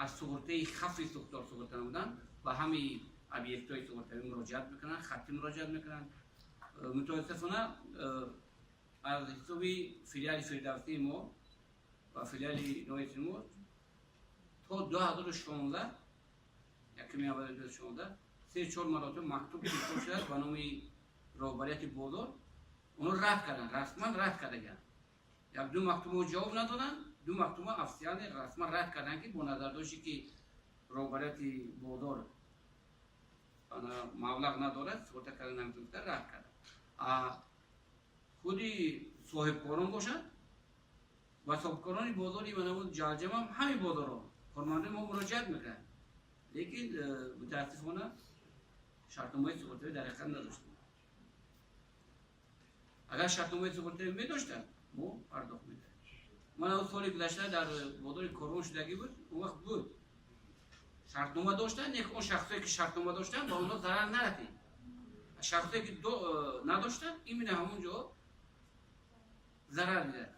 Аз суғуртаи хавфи сӯхтор суғурта намудан ба ҳамаи объектҳои суғуртавӣ муроҷиат мекунанд, хаттӣ муроҷиат мекунанд. Мутаассифона, аз ҳисоби филиали Фирдавсии мо ва филиали ноҳияи мо то 2016, 1 январи 2016, се чор маротиба мактуб ирсол шудааст ба номи роҳбарияти бозор. Онро рад карданд, расман рад кардагианд. Як ду мактубо ҷавоб надоданд, ду мактуба официально, расман рад карданд, ки бо назардошти ки роҳбарияти бозор маблағ надорад, суғурта карда наметавониста, рад карданд. Худи соҳибкорон бошад ва соҳибкорони бозори манабуд Ҷалҷамам, ҳамин бозорҳо кормандои мо муроҷиат мекунанд, лекин мутаассифона шартномаи суғуртавӣ дар ҳақиқат надоштем. Агар шартномаи суғуртавӣ медоштанд, мо пардохт медодем. Мана соли гузашта дар бозори Корвон шудагӣ буд, он вақт буд, шартнома доштанд, лекин он шахсое ки шартнома доштанд, ба онҳо зарар нарасид. Шахсое ки надоштанд, именно ҳамон ҷо зарар диданд.